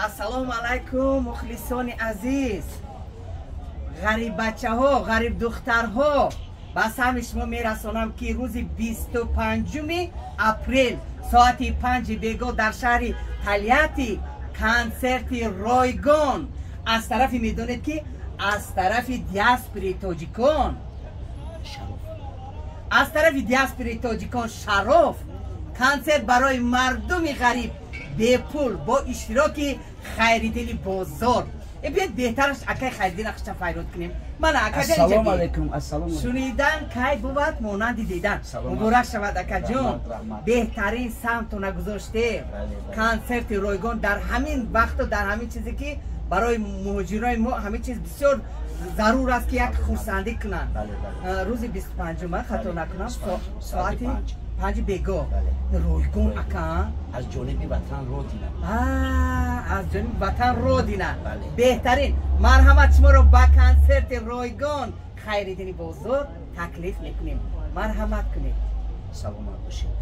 Ассалому алайкум, мухлисони азиз, ғариббачаҳо, ғарибдухтарҳо. Ба самъи шумо мерасонам, ки рӯзи 25 апрел соати 5 бегоҳ дар шаҳри Тольятти консерти ройгон аз тарафи, медонед ки, аз тарафи диаспори тоҷикон, аз тарафи диаспори тоҷикон Шароф, консерт барои мардуми ғариб бепул бо иштироки Хайриддини Бозор. Биёед, беҳтараш акай Хайриддин хушта файрод кунем. Мана, акаҷон. Алайкум, ассалому. Шунидан кай бувад монанди дидан. Муборак шавад, акаҷон, беҳтарин самтона гузоште. Консерти ройгон дар ҳамин вақту дар ҳамин чизе, ки барои муҳоҷирои мо ҳамин чиз бисёр зарур аст, ки як хурсандӣ кунанд. Рӯзи 25-ума, хато накунам, соати 5 бегоҳ, ройгон, ака. Аз ҷониби ватан Родина. Аз ҷониби ватан Родина, беҳтарин. Марҳамат, шуморо ба консерти ройгон Хайриддини Бозор таклиф мекунем. Марҳамат кунед. Саломат бошед.